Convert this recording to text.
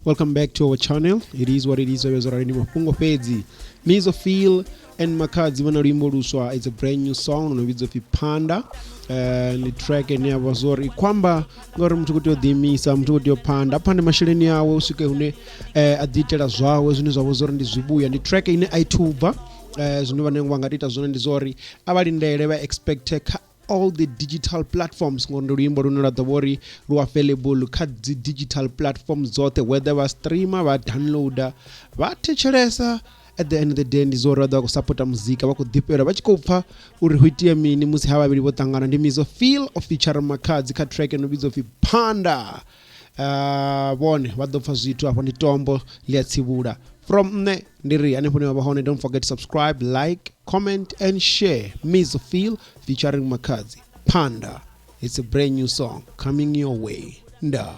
Welcome back to our channel. It is what it is. Zwa zwo ndi mafhungo fhedzi. Mizo Feel and Makhadzi vha na luimbo luswa. It's a brand new song no vhidzwa pfi Phanda. Ndi track ine ya vha zwo ri khou amba ngauri muthu khou tea u ḓiimisa, muthu khou tea u phanda, a phande masheleni awe u swike hune a ḓi itela zwawe zwine zwa vha zwo ri ndi zwivhuya. Ndi track ine a i thubva. Zwine vhane vha nga tou ita zwone ndi zwa uri a vha lindele vha expect kha all the digital platforms, ngori ndi luimbo lune lwa ḓo vha uri lu available kha dzi digital platforms dzoṱhe, whether vha streamer, vha downloader, vha thetshelesa. At the end of the day, ndi zwo uri vha ḓo vha khou sapota muzika, vha khou ḓifhelwa, vha tshi khou pfha uri hu itea mini musi ha vhavhili vho ṱangana. Ndi Mizo Feel of feature Makhadzi kha track ino vhidzwa upfhi Phanda. Vhone vha ḓo pfha zwithu afho, ndi tombo ḽi a tsivhula. From nṋe ndi ri hanefho hune vha vha hone, don't forget to subscribe, like, comment and share. Mizo Feel featuring Makhadzi, Phanda. It's a brand new song coming your way. Ndaa.